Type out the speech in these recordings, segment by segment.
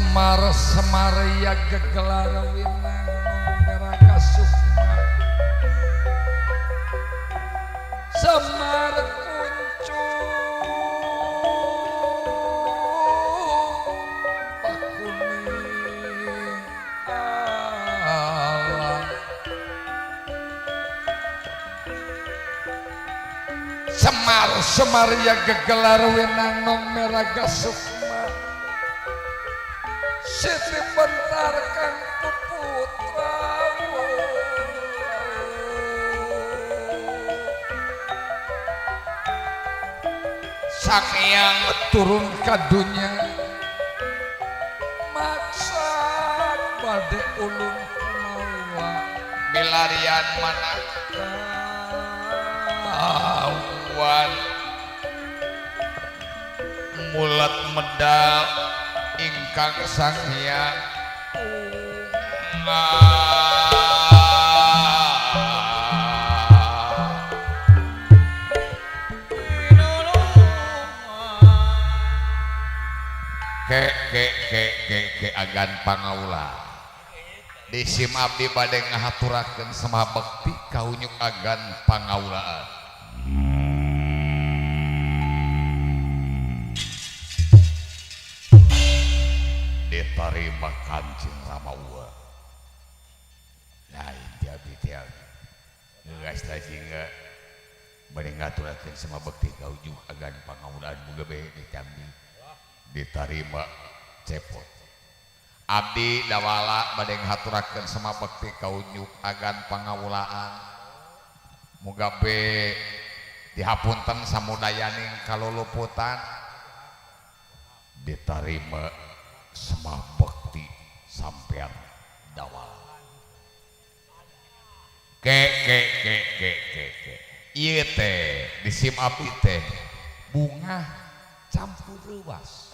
Semar Semar ya gegelar winang meraga sukma Semar kuncung pakuning alam. Semar Semar ya gegelar winang meraga sukma Siti Bentar kang putra Sang Hyang turun ka dunya maksad bade ulun kumawa milarian mana kawan mulat medal ingkang Sang Hyang ke ke ke ke ke agan pangaula di sim abdi bade ngahaturakeun sema bekti kaunyuk agan pangaulaan. Diterima Kanjeng Rama uwa lain ti abdi teh geus lajeng bade ngaturakeun sema bekti kaunyuk agan pangaulaan muga be dicambi diterima cepot. Abdi dawala bade ngaturakeun sema bekti kaunyuk agan pangaulaan muga be dihapunten samudayaning kaluluputan diterima sema bekti sampean dawala. Ke ke ke ke ke ke ieu teh di sim abdi teh bunga campur reuwas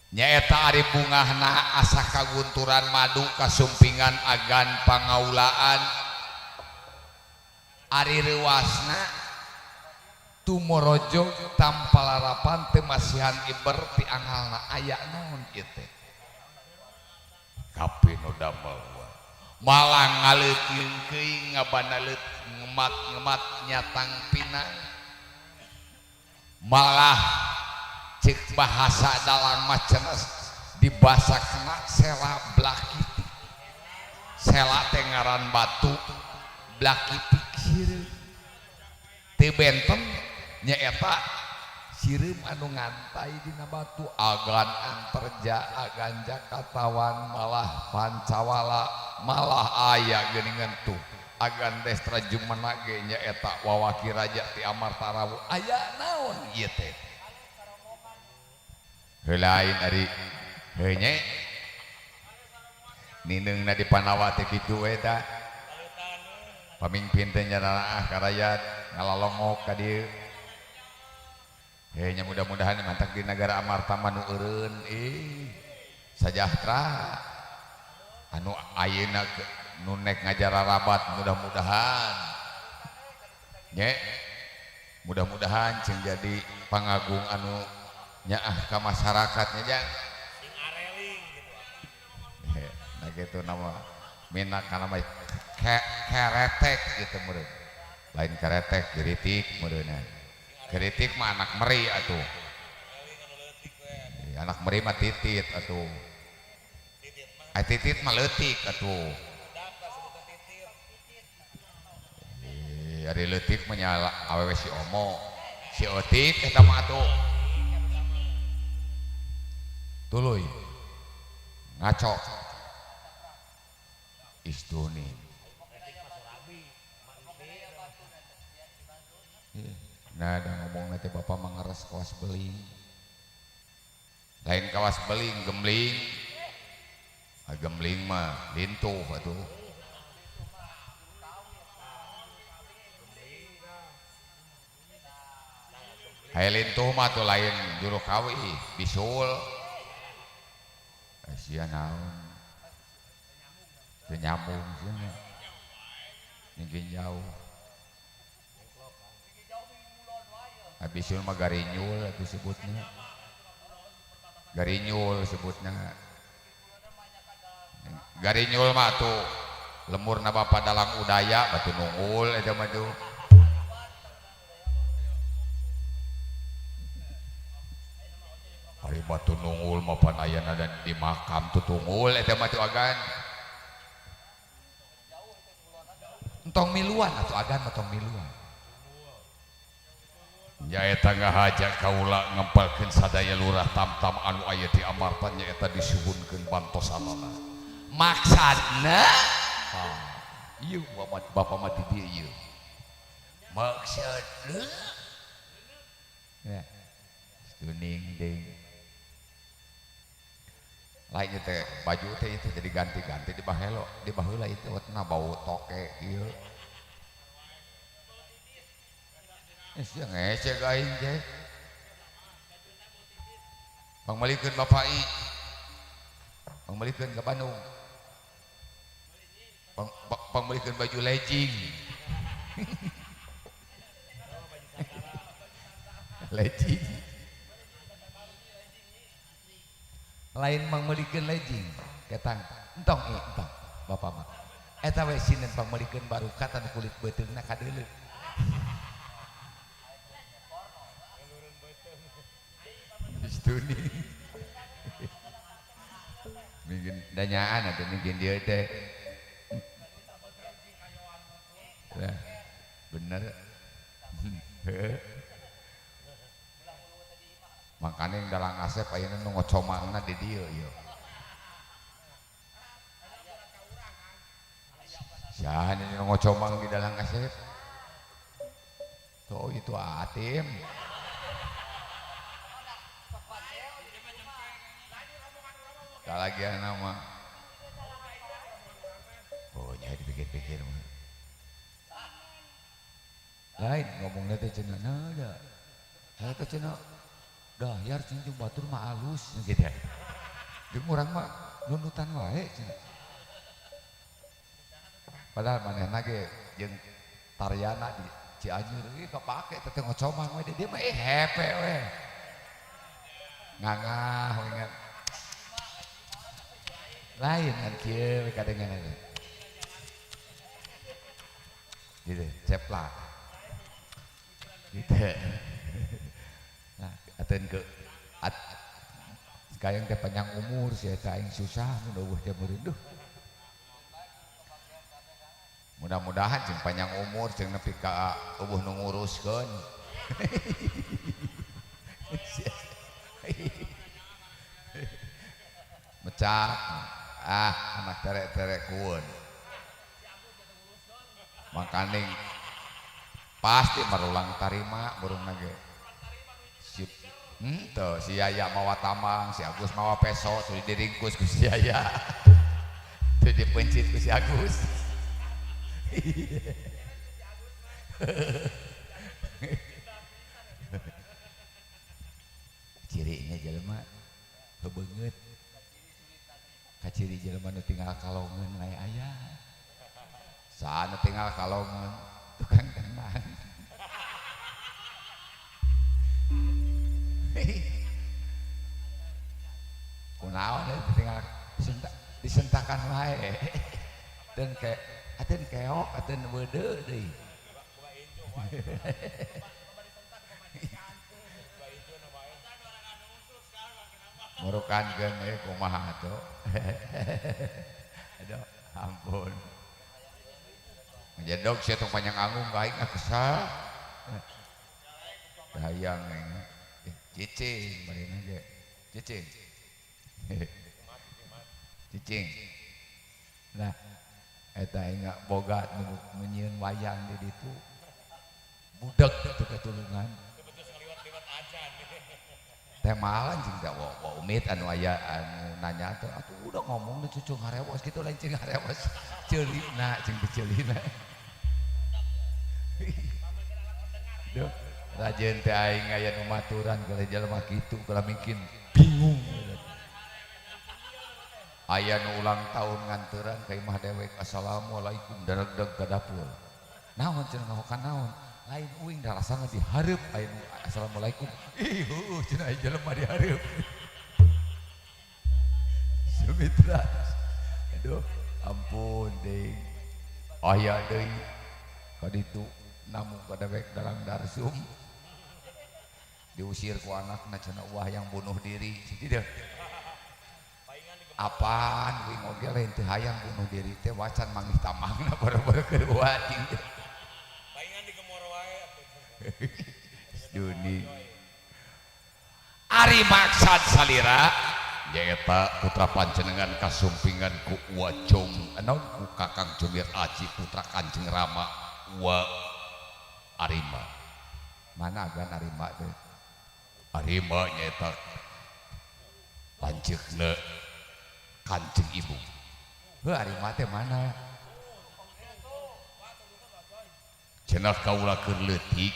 nyaeta ari bungahna asa kagunturan madu kasumpingan agan pangaulaan ari reuwasna tumorojo tanpa larapan teu masihan iber ti angalna aya naon ieu teh kapi nu damel malah ngaleut-leungkeung ngabanalet ngemat-ngemat nyatang pinang malah cek bahasa dalang mah cenah dibasa kena sela blakitik sela teh ngaran batu blakitik sireum teu benten nyaeta sireum anu ngantai dina batu agan anterja agan jakatawan malah pancawala malah aya geuningan tuh agan destra jumena ge nyaeta wawaki raja ti Amarta Rawu aya naon ieu teh lain ari heuh nya nineungna di Panawa teh kitu we ta pamimpin teh nyararaah ka rakyat ngalalongok ka dieu heuh nya mudah-mudahan mantak di negara Amarta mah nu eureun sajahtera anu ayeuna nu nek ngajararabat mudah-mudahan nya mudah-mudahan cing jadi pangagung anu nyaah ka masyarakatnya jang sing areling gitu. Nah gitu nama minak kana mah keretek gitu meureun lain keretek kritik meureunna kritik mah anak meri atuh anak meri mah titit atuh ai titit mah leutik atuh ari leutik mah nya awewe si omo si eutik eta mah atuh tuluy ngaco istuni. Nah ada ngomong nanti bapak mengeras kawas beling lain kawas beling gemling ah, gemling mah lintuh atuh hai lintuh mah tuh lain juru kawi bisul sia naon teu nyambung sia mungkin jauh bisul mah garinyul atuh sebutna. Garinyul sebutna. Garinyul mah tuh lemurna Bapak Dalang Udaya batu nunggul eta mah tuh. Ari batu nunggul mah pan ayana dan di makam tuh tunggul eta mah tuh agan. Entong miluan atuh agan mah tong miluan. Nyaeta ngahaja kaula ngempalkeun sadaya lurah tamtam anu aya di Amarta nyaeta disuhunkeun bantosanana. Maksudna ieu bapak mah di dieu ieu. Maksudna ya tuning ding. Lainnya teh baju teh itu jadi ganti-ganti di bahelo, di baheula itu wetna bau toke ieu. Sia ngecek aing teh. Pangmalikeun bapak i. Pangmalikeun ka Bandung. Pangmalikeun baju legging. Legging. Lain pangmalikeun legging. Ketang entong ieu entong bapak mah. Eta we sineun pangmalikeun barukat anu kulit beuteungna kadeuleu. Stuni. Mungkin danyaan atau mungkin dia teh. Lah, bener. Makanya yang dalang Asep ayeuna nu ngocomangna di dieu ieu. Saha nu ngocomang di dalang Asep? Tuh itu Atim. Lagi nama, oh nya dipikir-pikir mah. Lain ngomongnya teh cenah nada, saya teh cenah dayar cenah jeung batur mah alus gitu. Jeung urang mah nundutan wae cenah. Padahal manehna ge jeung Taryana di Cianjur ieu kapake teh ngocomang we dia mah hepe we. Ngangah we ngan. Lain kan kieu we kadengeun teh. Gitu, ceplak. Gitu. Nah, ateun ke at kayang teh panjang umur si eta aing susah mun eueuh teh meureun duh. Mudah-mudahan jeung panjang umur jeung nepi ka eueuh nu nguruskeun. Mecak ah anak terek-terek kueun. Makaning pasti marulang tarima burung nage. Si teu si Yaya mawa tamang, si Agus mawa peso, teu diringkus ku si Yaya. Teu dipencit ku si Agus. Cirinya jelema kebeungeut. Kaciri jelema nu tinggal kalongeun lae aya. Saha nu tinggal kalongeun tukang tenang. Kunaon eta tinggal disentakan wae. Dan ke ateun keok ateun weudeu deui. Murukankeun we kumaha atuh. Aduh, ampun. Ngejedog sia tong panjang anggung ka aing ah kesal. Hayang aing. Cicing barina ge. Cicing. Cicing. Nah, eta aing boga nu nyieun wayang di ditu. Budak teu katulungan. Teh malan jeung teh wa umit anu aya anu nanya teh atuh udah ngomong teh cucu ngarewos kitu lain jeung ngarewos ceulina jeung diceulina. Duh, rajeun teh aing aya nu maturan ka jelema kitu kalamingkin bingung. Aya nu ulang tahun nganteran ka imah dewek assalamualaikum daregdeg ka dapur. Naon cenah ngahokan naon? Lain uing da rasana dihareup aya nu assalamualaikum. Ih heueuh cenah aya jelema dihareup. Sumitra. Aduh, ampun deui. Aya deui kaditu namu kadewek dalam darsum. Diusir ku anakna cenah wah yang bunuh diri. Gitu. Apaan kuing oge lain teu hayang bunuh diri teh wacan manggih tamangna boro-boro keur cing teh. Paingan digemor wae atuh. Duni. Ari maksad salira nyaeta putra panjenengan kasumpingan ku Wa Jong naon ku Kakang Jumir Aji putra Kanjeng Rama Wa Arima. Mana agan Arima teh? Arima nyaeta lanceukna Kanjeng Ibu. Heuh Arima teh mana? Cenah kaula keur leutik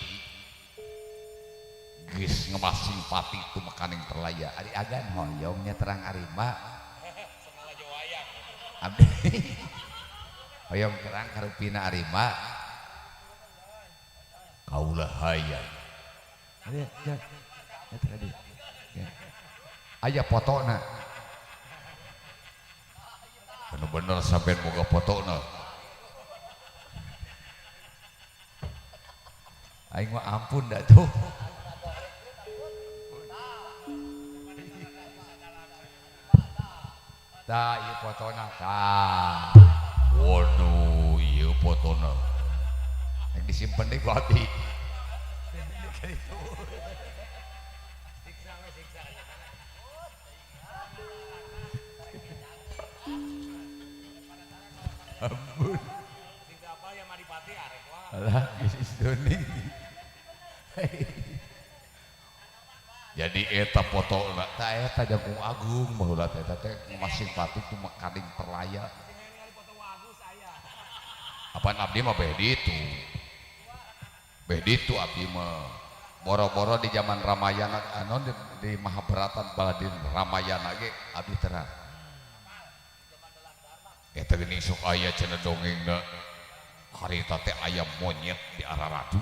geus ngemasing pati tumekaning perlaya. Ari agan hoyong nya terang Arima. Sengaja wayang. Abdi hoyong terang karupina Arima. Kaula hayang. Aya fotona. Bener-bener sampean boga fotona. Aing mah ampun dah tuh. Tah ieu fotona tah. Waduh, ieu fotona. Yang disimpen deui ku abdi. Siksa we siksa. Ampun. Siksa apa ya Madipati arek wah. Alah geus doni. Jadi eta fotona tah eta Jangkung Agung baheula teh eta teh masing pati tumekaning perlaya. Ningali foto Agus aya. Apaan abdi mah beh ditu. Beh ditu abdi mah. Boro-boro di zaman Ramayana anu di Mahabharata baladin Ramayana ge abdi terang. Eta geuning sok aya cenah dongengna harita teh aya monyet di Araratu.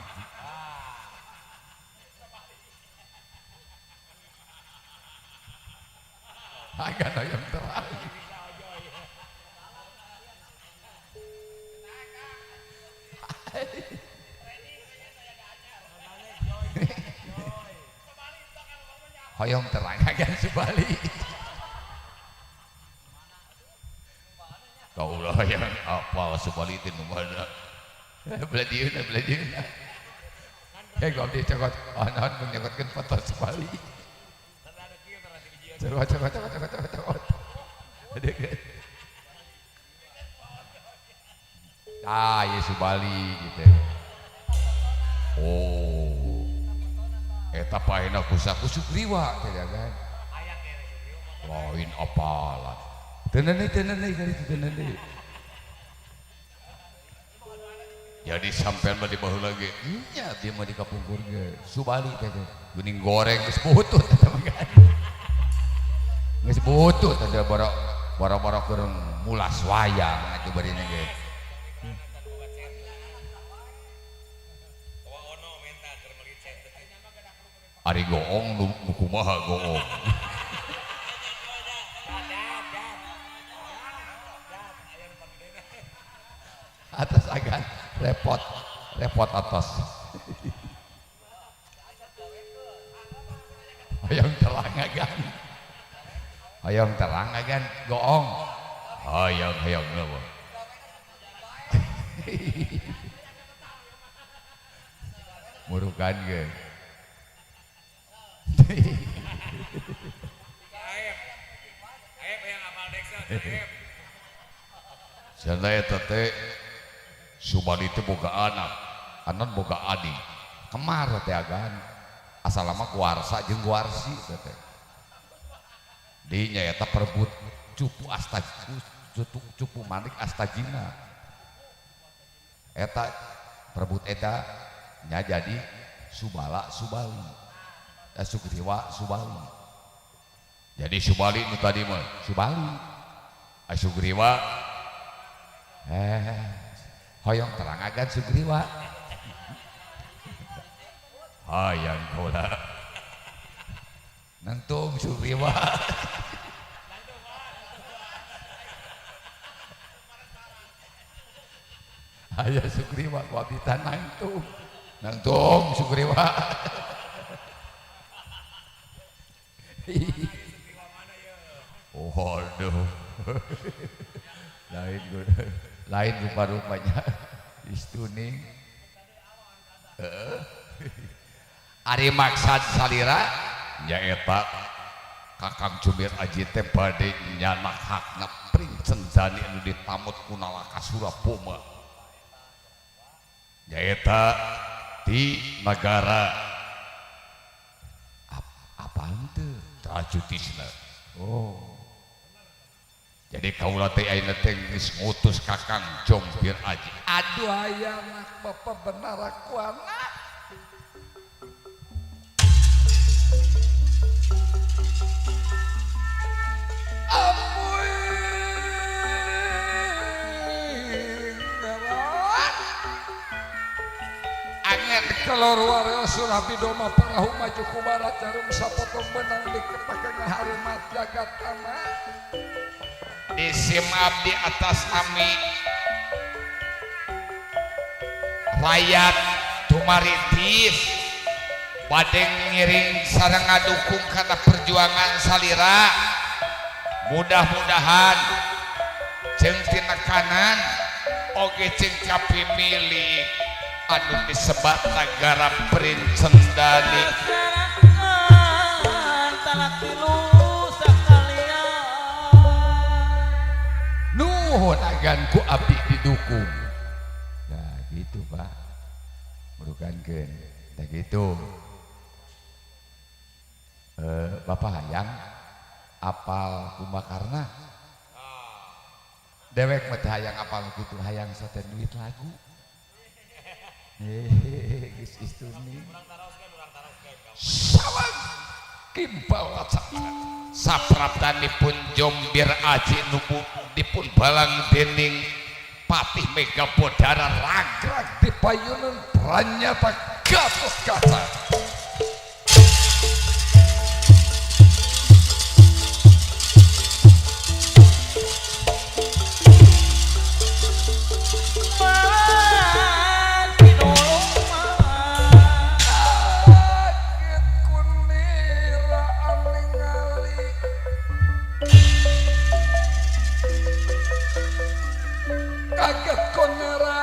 Agan hoyong terang. Hoyong terang agan Subali. Kaulah yang apal Subali teh nu mana? Beladieuna beladieuna. Eh gua abdi cokot anon menyokotkeun foto Subali. Coba coba coba coba coba coba. Ah, ieu Subali gitu. Oh. Eta paena kusaku Sugriwa teh kan. Aya kene Sugriwa. Lain apalan. Tenan deui tenan deui kali tenan deui. Jadi sampean mah di baheula ge nya abdi mah di kapungkur ge Subali teh teh. Geuning goreng geus butut eta mah kan. Geus butut teh boro-boro keur mulas wayang atuh barina ge. Ari goong nu kumaha goong. Atas agan repot repot atas. Hoyong terang agan. Hoyong terang agan goong. Hayang hayang mah. Murukan ge. Aep yang apal deksa, Aep. Cenah eta teh Subali teh boga anak, anon boga adik. Kemar teh agan. Asal lama kuarsa jeung kuarsi teh teh. Di nya eta perebut cupu asta cupu, cupu manik astajina. Eta perebut eta nya jadi Subala Subali. Sugriwa Subali. Jadi Subali nu tadi mah Subali. Ai Sugriwa hoyong terang agan Sugriwa. Hayang kaula. Nentung Sugriwa. Aya Sugriwa ku abdi nangtung. Nangtung Sugriwa. Oh, aduh. Lain lain rupa-rupanya istuning. Ari maksad salira nyaeta Kakang Jumbir Aji teh bade nyanak hakna Princenjani anu ditamut ku Nalakasura Poma nyaeta di nagara apaan teu Trajutisna. Oh, jadi kaula teh ayeuna teh geus ngutus Kakang Jombir Aji. Aduh aya anak bapak benar aku anak. Ampun, angen kelor wario surabi doma parahu maju ku barat jarum sapotong benang dikepakeun harumat jagat ama. Disim abdi atas nami rakyat Tumaritis bade ngiring sareng ngadukung kana perjuangan salira. Mudah-mudahan jeung tinekanan oge jeung kapimilik anu disebat nagara Princendani. Nuhun agan ku abdi didukung. Nah gitu Pak, merukankeun tah gitu. Bapak hayang apal Kumbakarna dewek mah teh hayang apal kitu, hayang saten duit lagu. Hehehe geus istuni sawang kimpal kaca saprabdanipun Jombir Aji nubu dipun balang dening Patih Megabodara ragrag di payunan pranyata Gatot Kaca. Kaget kunira aningali kaget kunira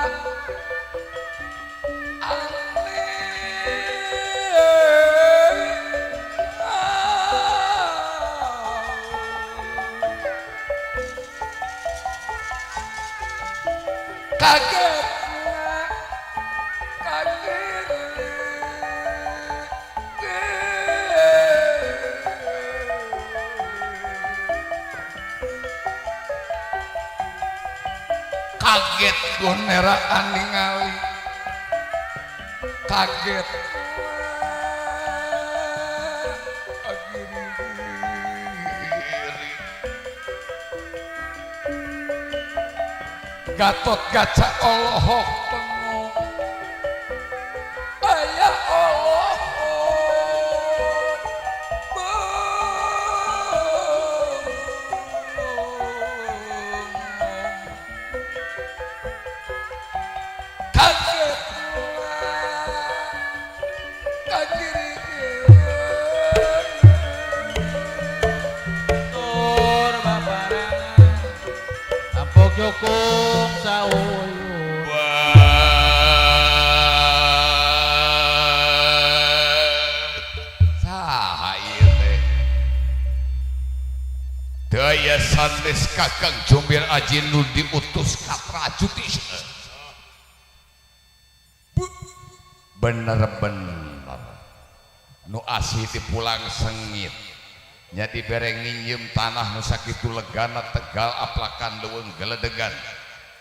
kaget kaget kaget gonera ningali kaget Gatot Kaca olohok tengok aya Allah kaget Tur babarangan tampuk jukung sauyun. Saha ieu teh? Daya sanes Kakang Jombir Aji nu diutus ka Prajutisna. Bener-bener nu asih dipulang sengit nya dibere nginjem tanah nu sakitu legana Tegal aplakan leuweung geledegan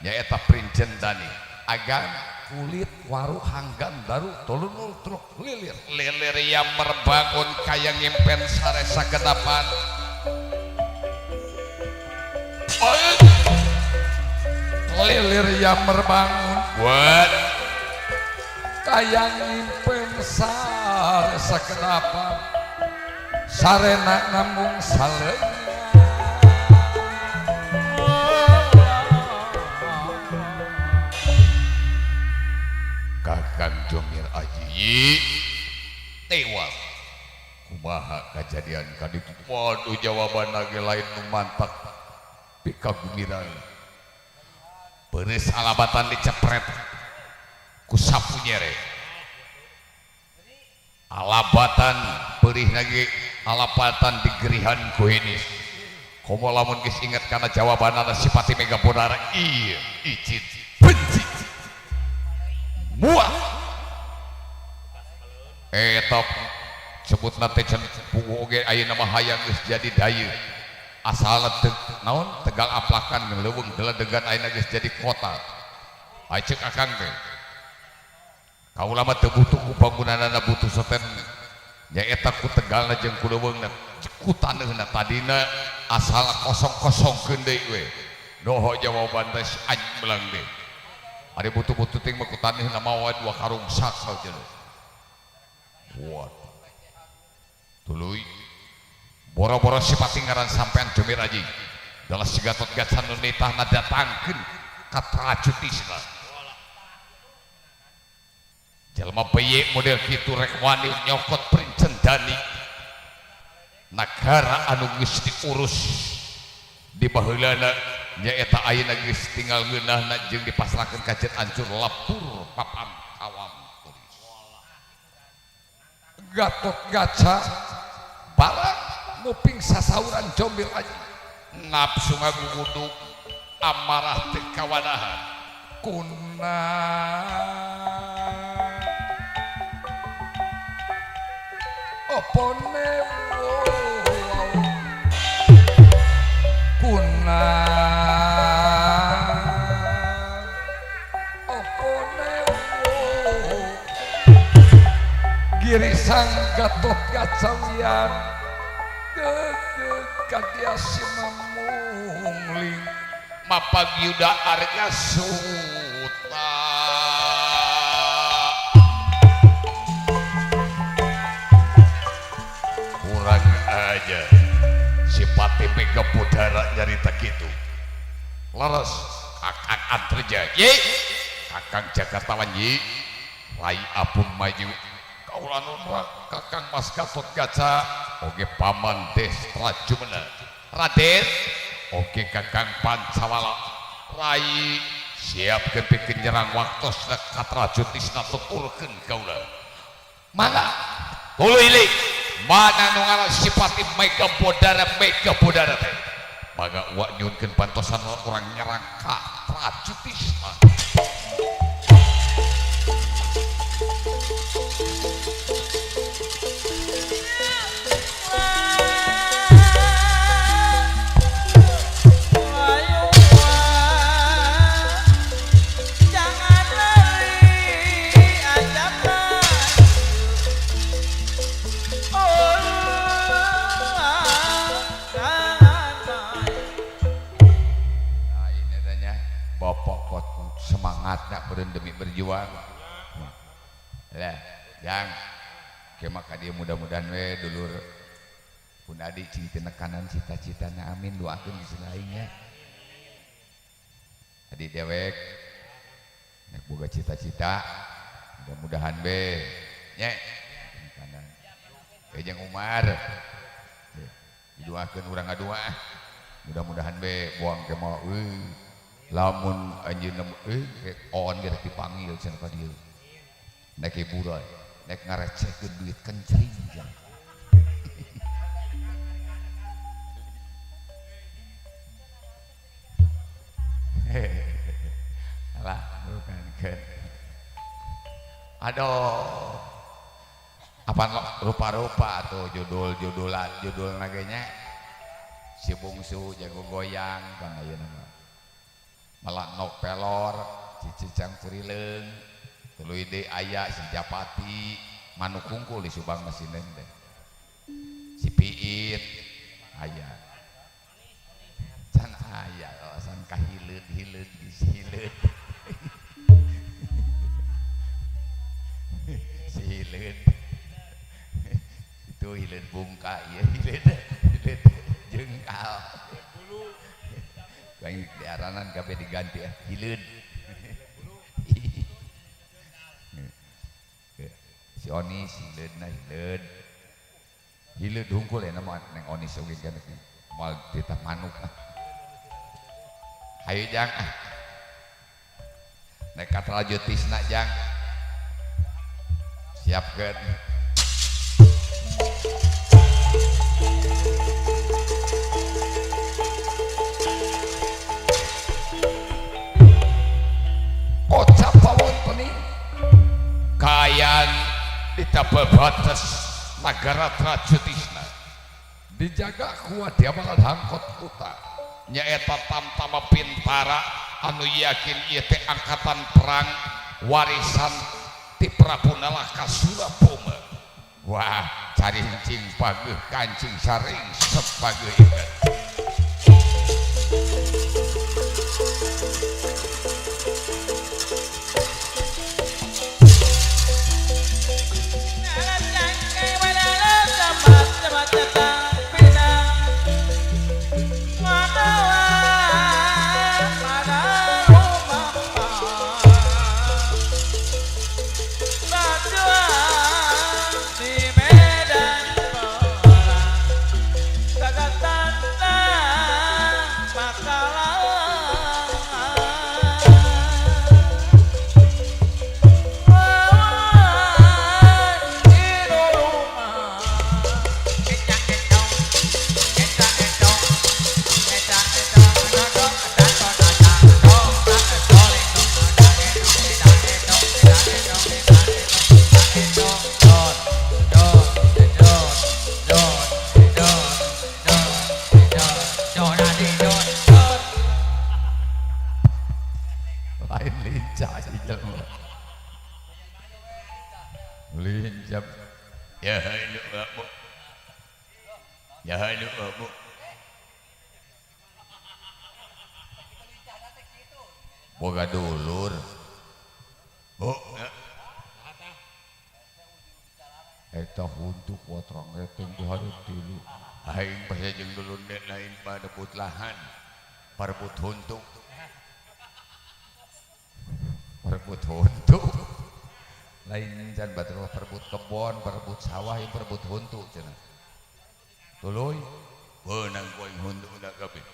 nyaeta Princendani agan kulit waru hanggan daru tolunul truk lilir lilir yang merbangun kaya ngimpen sare sagedapan. Lilir yang merbangun What? kaya ngimpen sare sagedapan sarena namung saleung. Yi tewas kumaha kajadian kaditu waduh jawaban lagi lain nu mantak pikagumiran beres alabatan dicepret ku sapu nyere alabatan perih lagi alabatan digerihan ku henis komo lamun geus inget kana jawabanana sipati Mega Bodara ieu icit benci muak eta sebutna teh can puguh oge ayeuna mah hayang geus jadi dayeuh asalna naon Tegal aplakan leuweung deledegan ayeuna geus jadi kota aceuk akang teh kaula mah teu butuh ku bangunanana butuh soten nyaeta ku Tegalna jeung ku leuweungna ku taneuhna tadina asal kosong-kosongkeun deui we doho jawaban teh anjing belang deui ari butuh-butuh ting mah ku taneuhna mawa dua karung sak saja. Waduh tuluy boro-boro sipati ngaran sampean Jomir Aji dalah si Gatot Gaca nu nitahna datangkeun ka Trajutisna jelema beye model kitu rek wani nyokot Princendani nagara anu geus diurus di baheulana nyaeta ayeuna geus tinggal ngeunahna jeung dipasrahkeun ka Jet Ancur lapur papan kawam tulis Gatot Gaca barang muping sasauran Jombir Aji nafsu ngagugudug amarah teu kawadahan kuna opone kuna opone girisang Gatot Gacawian kadia simamungling mapag yuda arga suta kurang aja sipati Mega Bodara nyarita kitu leres Kakang Anterja ye Kakang Jakartawan ye Rai Apun maju kaula nun Kakang Mas Gatot Gaca oge paman Destra Jumena Raden oge Kakang Pancawala Rai siapkeun pikeun nyerang waktosna ka Trajutisna tuturkeun kaula mangga tuluy ilik mana nu ngaran sipati Mega Bodara Mega Bodara teh mangga uak nyuhunkeun bantosan urang nyerang ka Trajutisna. Semangatnya demi berjuang lah yang maka dia mudah-mudahan we dulur pun adik cing tenekanan cita-citana amin doakeun di selainnya adik dewek nek boga cita-cita mudah-mudahan be nya tenekanan jeung Umar didoakeun urang ngadua mudah-mudahan be buang ke mau euy lamun anjeunna on ge dipanggil cenah ka dieu nek hiburan nek ngarecehkeun duit kencring cenah alah bukan ke aduh apa rupa-rupa tuh judul-judulan judul nagenya si bungsu jago goyang kan ayeuna mah malak nok pelor cicicang curileung tuluy deui aya si Japati manuk kungkul di Subang masih nende si Piit aya can aya alasan kahileud-hileud si hileud si hileud itu hileud bungka ieu hileud hileud jengkal yang di aranan kabeh diganti ya hileud. Si Onis hileudna hileud. Hileud hungkul ya nama neng Onis oge kan moal ditah manuk. Hayu jang ah. Nek ka Trajutisna jang. Siapkeun. Kocap pawon kayan di batas nagara Trajutisna dijaga kuat dia bakal hangkot kuta nyaeta tamtama pintara anu yakin ieu teh angkatan perang warisan ti Prabu Nalakasura Puma. Wah carincing pageuh kancing saring sep pageuh ieu. Boga dulur. Oh, eta huntuk watrang reteng di hareup tilu. Aing pasti jeung dulur lain parebut lahan, parebut huntuk. Parebut huntuk. Lain can batur parebut kebon, parebut sawah, yang parebut huntuk cenah. Tuluy, beunang ku aing huntuk da kabeh.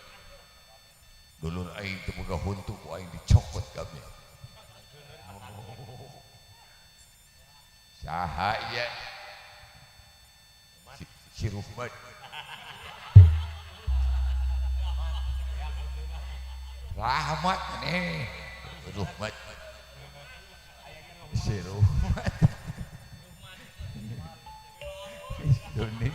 Dulur aing teu boga huntu ku aing dicokot kabeh. Saha ieu? Si Ruhmat. Rahmat nih. Ruhmat. Si Ruhmat. Doni.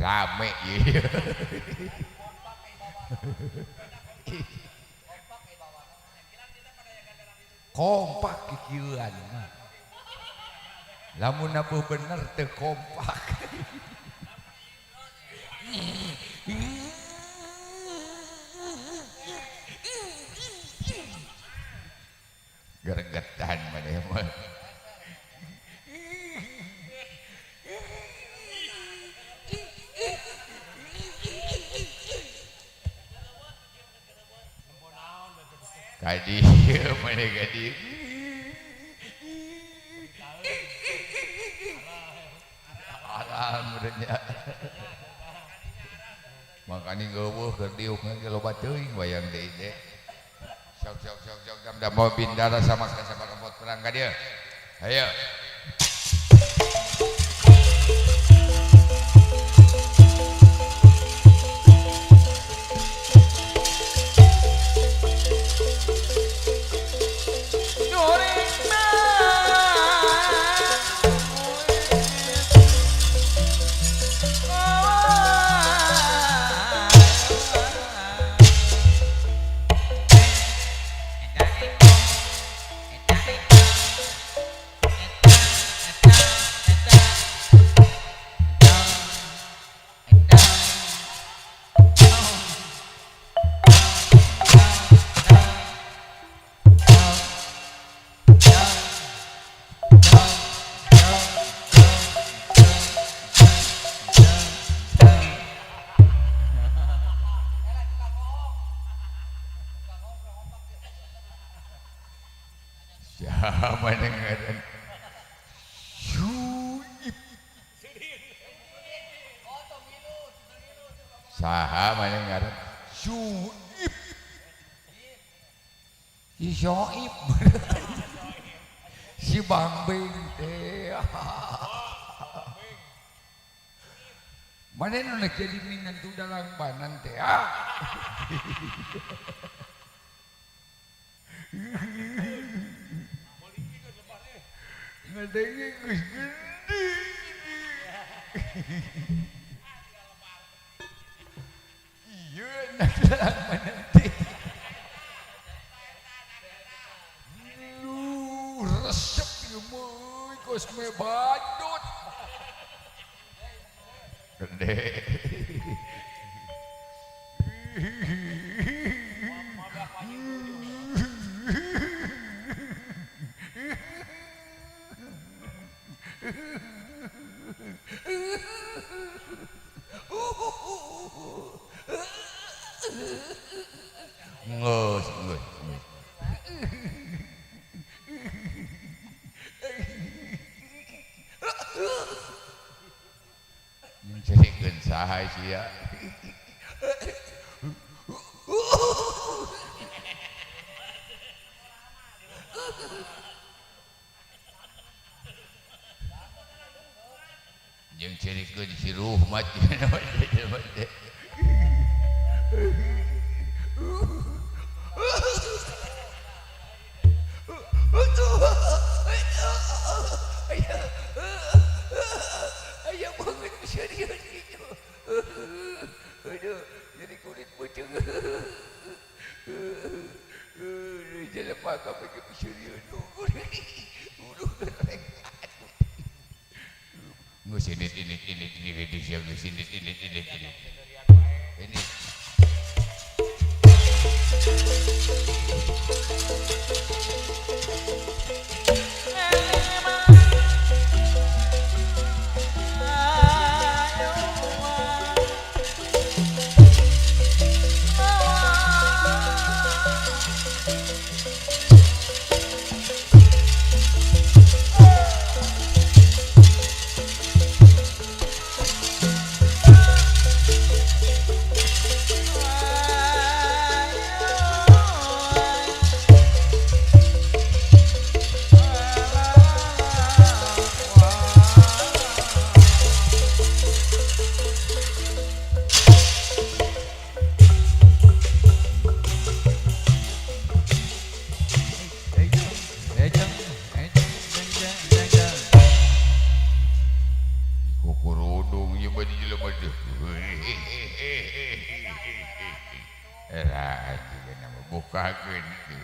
Rame ieu. Kompak kikieuan mah. Lamun nabuh bener teu kompak. Geregetan maneh mah. Kadi mana kadi alam makanya geuweuh keur diuk ge loba teuing wayang deui teh. Sok sok sok sok jam da mau bindara sama sama kempot perang ka dieu. Hayo. Siapa dengerin Syuib saha mana ngaran Syuib si Syuib si Bang Bing teh mana nu jadi minantu dalang banan teh ah ngadenge geus gede iya dalang banan teh lu resep ieu mah kos me badut gede. Ngeus, ngeus, ngeus. Cerikeun saha sia. Jeung cerikeun si Ruhmat Ayah banget serius gitu. Aduh, jadi kulit pocong. Jelema kabeh serius. Udah gereng. Geus ini ini geus ini ini ini ini. Ini kukurudung ieu mah di jelema teh. Era anjing nama bukakeun teh.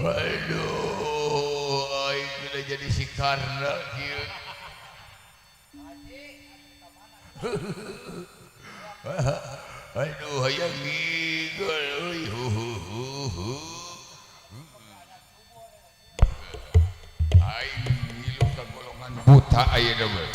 Aduh, aing udah jadi si Karna kieu. Aduh, hayang ngigel euy. Aing ngilu ka golongan buta ayeuna mah.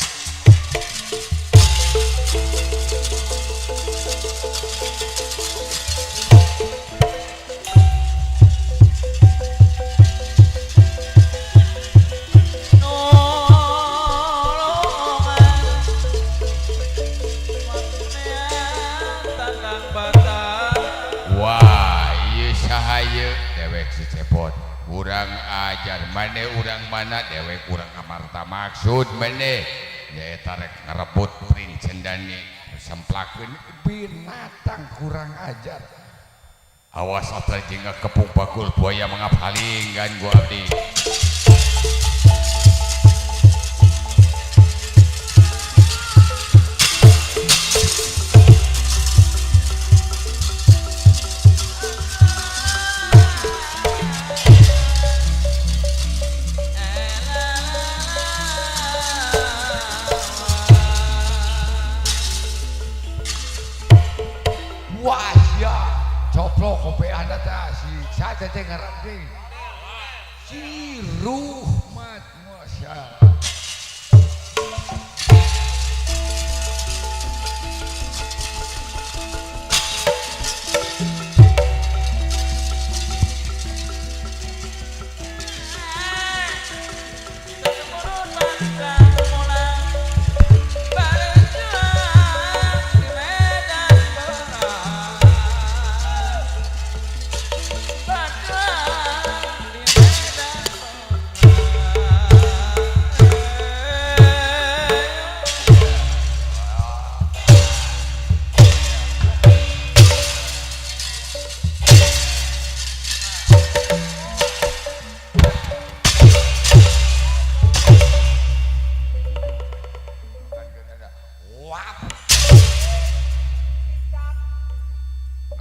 Wah, ieu saha ieu? Dewek si Cepot. Urang ajar mane urang mana dewek urang amarta maksud mane nyaeta rek ngarebut Princendani semplakeun binatang kurang ajar. Awas atra jeung kepung bakul buaya mangap halinggan gua abdi. Wah sia coplok kopi anda teh si saja teh ngaran teh si Ruhmat Masya Allah.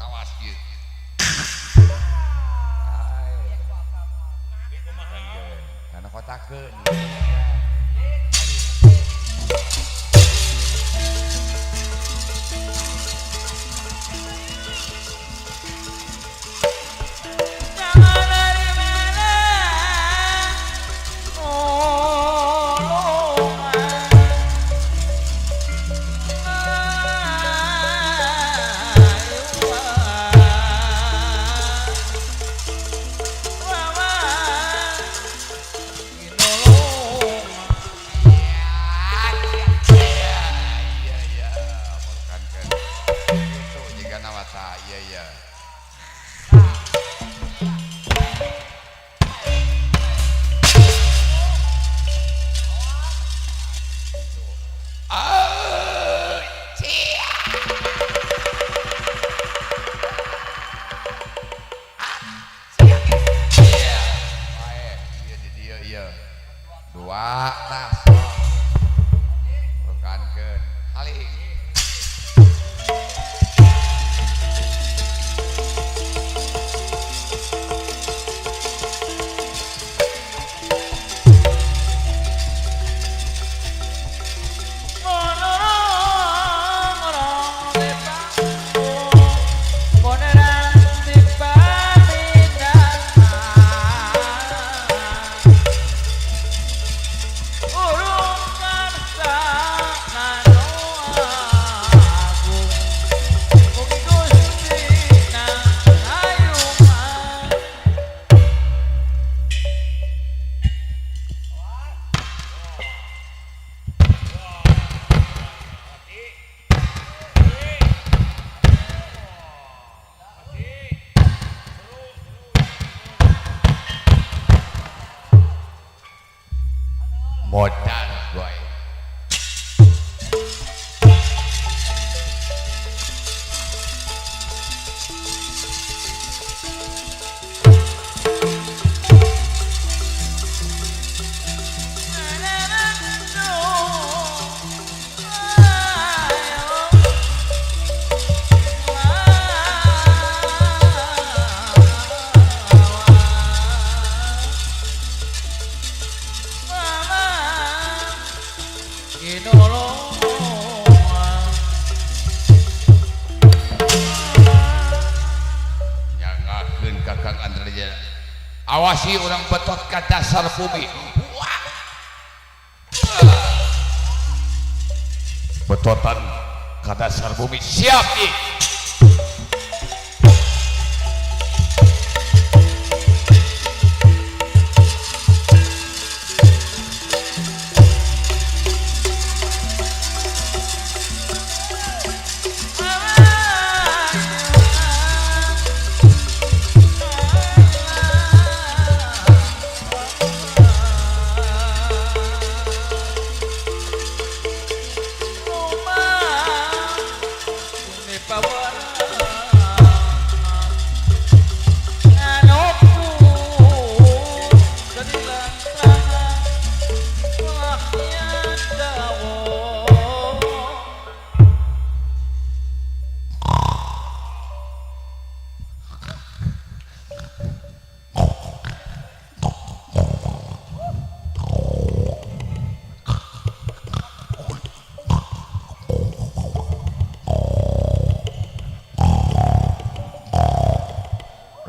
Awas ieu. Karena kotakeun. Dua tas rekankeun haling modal gue. Awasi orang betot ke dasar bumi. Wah. Betotan ke dasar bumi. Siap ih.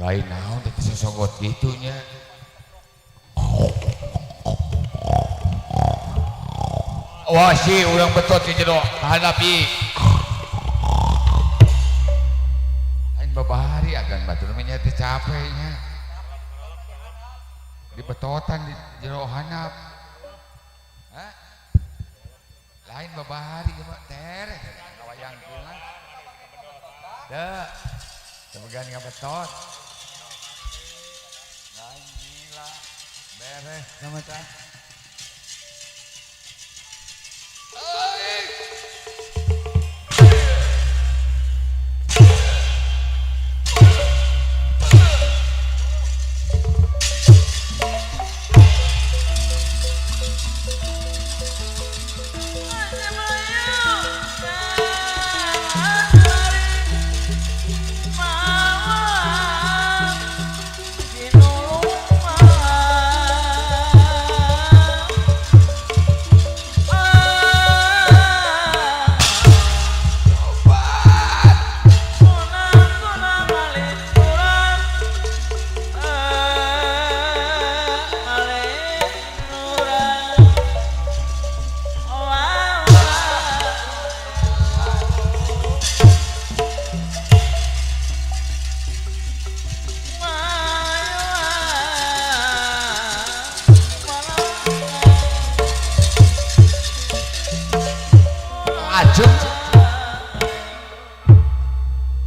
Lain naon teh sosongot gitunya. Wasi urang betot di jero hadapi. Lain babari agan batur mah nya teh capeknya. Di betotan di jero handap. Hah? Lain babari mah tereh ngawayangkeun. Teu. Tebegan ngabetot. Lain gila. Beres sama tah.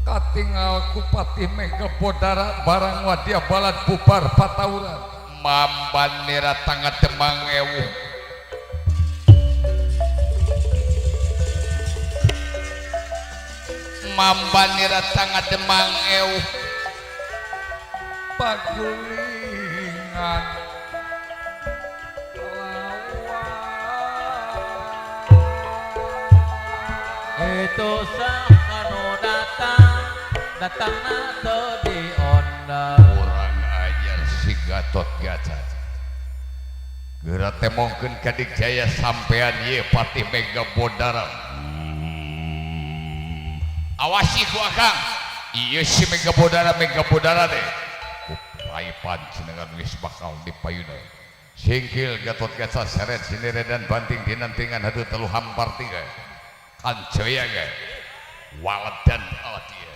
Katingal kupati Mega Bodara barang wadia balad bubar patauran mambanera tangga Demang ewu mambanera tangga Demang ewu pagulingan itu sahanu datang datang teu diondang urang ajar si Gatot Kaca geura temongkeun ka Digjaya sampean ye Patih Mega Bodara. Awasi ku akang ieu si Mega Bodara Mega Bodara teh ku raipan cenengan geus bakal dipayuna singkil Gatot Kaca seret sinire dan banting dinantingan hadu telu hampar tiga kancaya ge waledan awak ieu.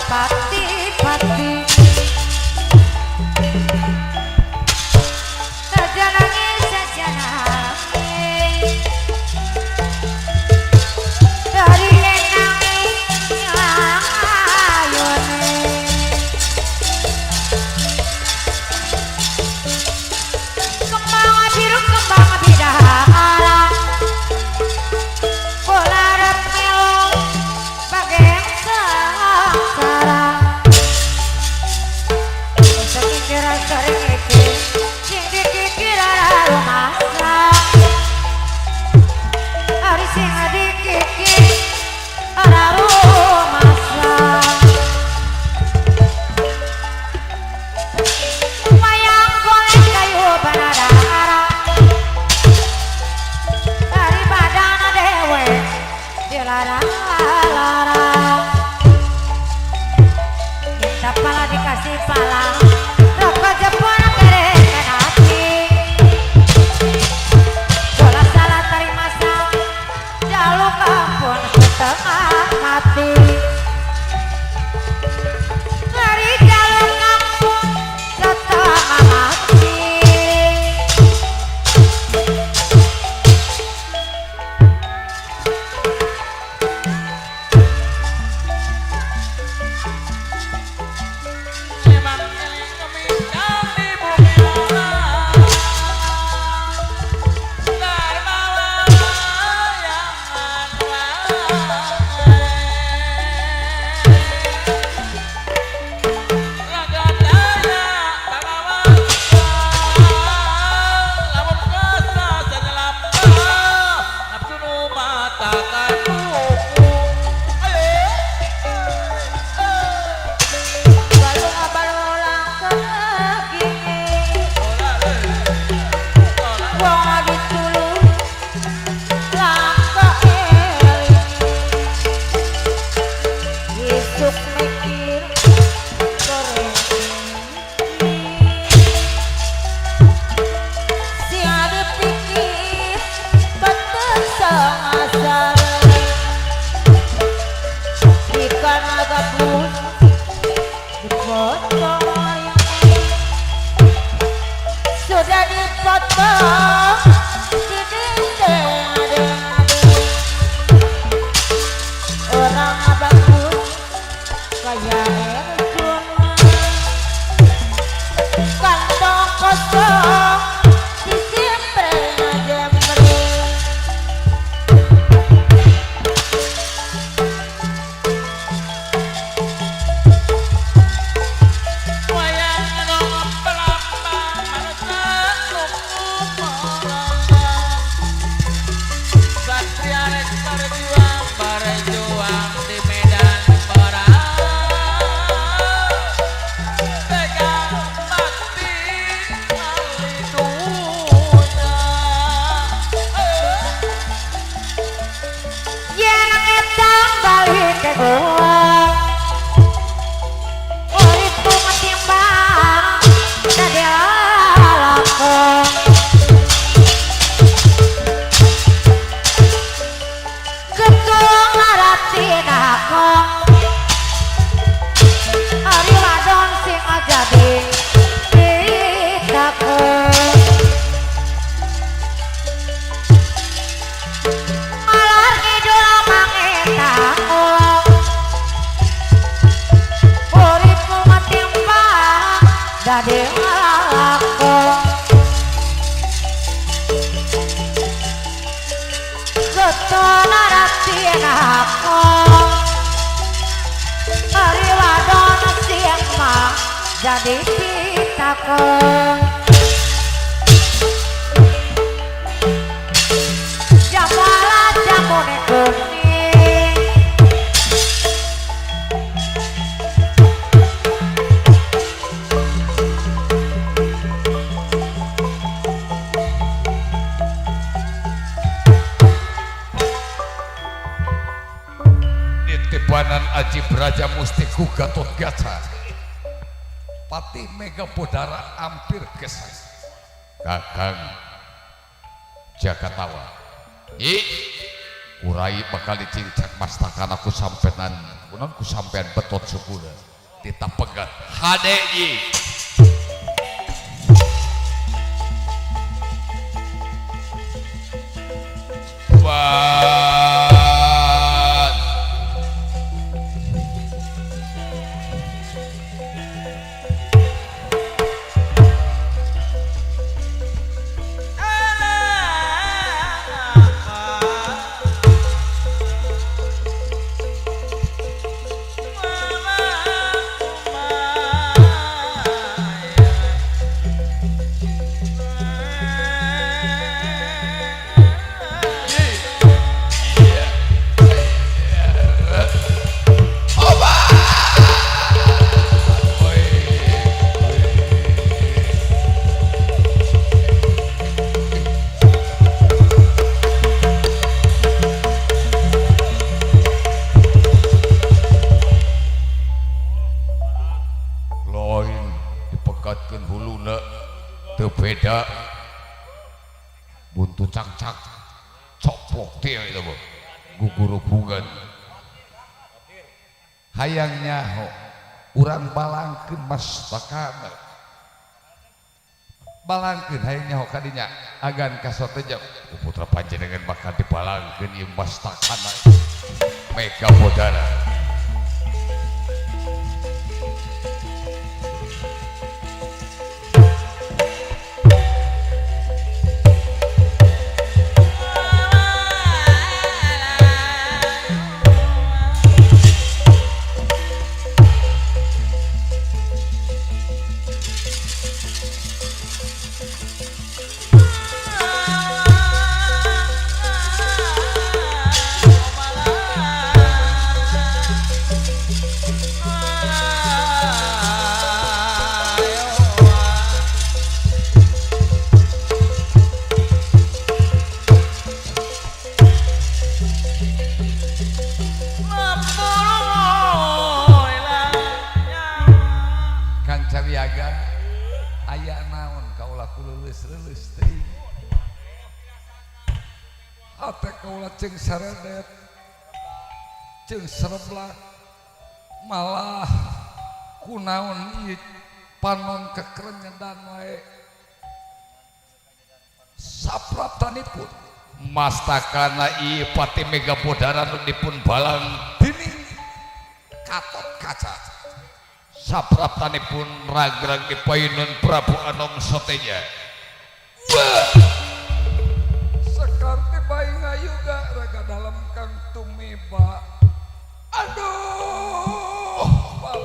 Pati-pati. Sudah dipotong di dinding. Orang bagus kayak Erjuna, kantong kosong disimpen jemri. Wayang nu pelambang manusia nu melambang. Satria rek berjuang, berjuang di medan perang. Tega mati ahli dunya. Yen eta balik ke gua, uripku matimbang dadi lalakon. Getung ngaratinako ari wadon sing jadi pitakon. Malar ngidul mangetako, uripku matimbang dadi lalakon. Getun ngaratinako ari wadon sing mah jadi pitakon. Jamala jamune kuning. Titipanan Aji Braja Musti ku Gatot Kaca. Patih Mega Bodara ampir gesang. Kakang Jakatawa. I kurai bakal dicincak mastakana ku sampenan, kunaon ku sampean betot sukuna. Ditapegat hade i. Bat. Lain dipekatkeun huluna teu beda buntu cangcak coplok teh eta mah gugurubungan. Hayang nyaho urang balangkeun mastakana, balangkeun hayang nyaho kadinya agan kasoteja ku putra panjenengan bakal dibalangkeun ieu mastakana Mega Bodara. Kancawiaga aya naon kaula kuleuleus-leuleus teuing. Hate kaula ceung saredet, ceung sereblak, malah kunaon ieu panon kekerenyedan wae. Sapraptanipun mastakana ieu Patih Mega Bodara nu dipun balang dening Katot Kaca. Sapraptanipun ragrag di payunun Prabu Anom Soteja. Sekarti bayi ngayuga raga dalam kang tumiba. Aduh, paman.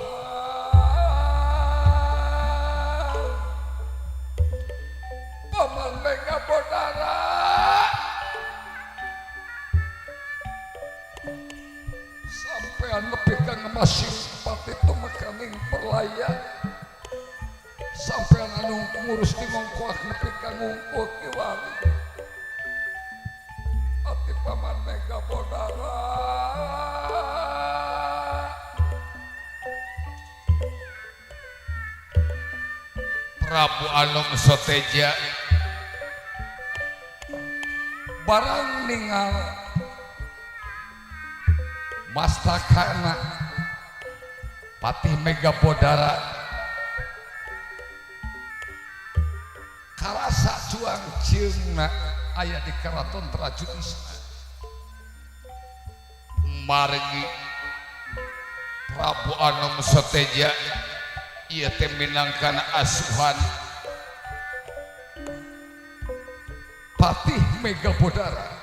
Paman Mega Bodara. Sampean lebih kang masing pati tumekaning perlaya. Sampean anu ngurus di mongkoak nepi ka ngungkul kiwari. Ati Paman Mega Bodara. Prabu Anom Soteja barang ningal mastakana Patih Mega Bodara karasa cuang cieungna aya di keraton Trajutisna. Margi Prabu Anom Soteja ieu teh minangkana asuhan Patih Mega Bodara.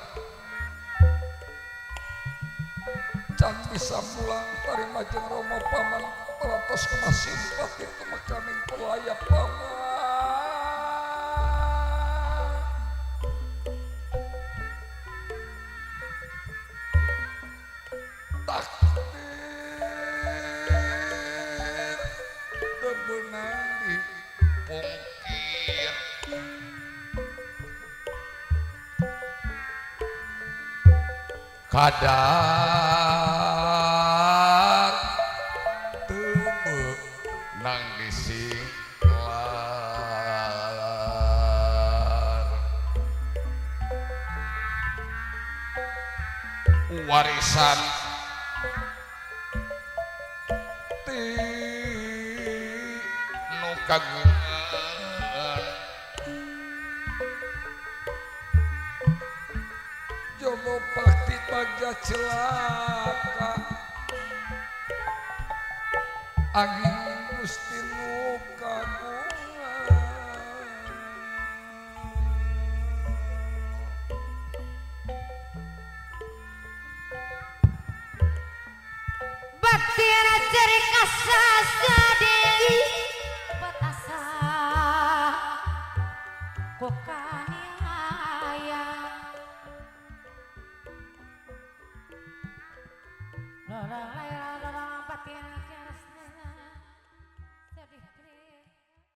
Can bisa mulang tarima jeung Rama paman parantos masih patih tumekaning perlaya paman. Takdir tebenang dipungkir. Kadar temenang disinglar. Warisan ti nu kagungan Jogo Bakti Bagja celaka angin Gusti nu kagungan. Batin ceri kasasadih batasa ku kaniaya. Lorong lorong batin.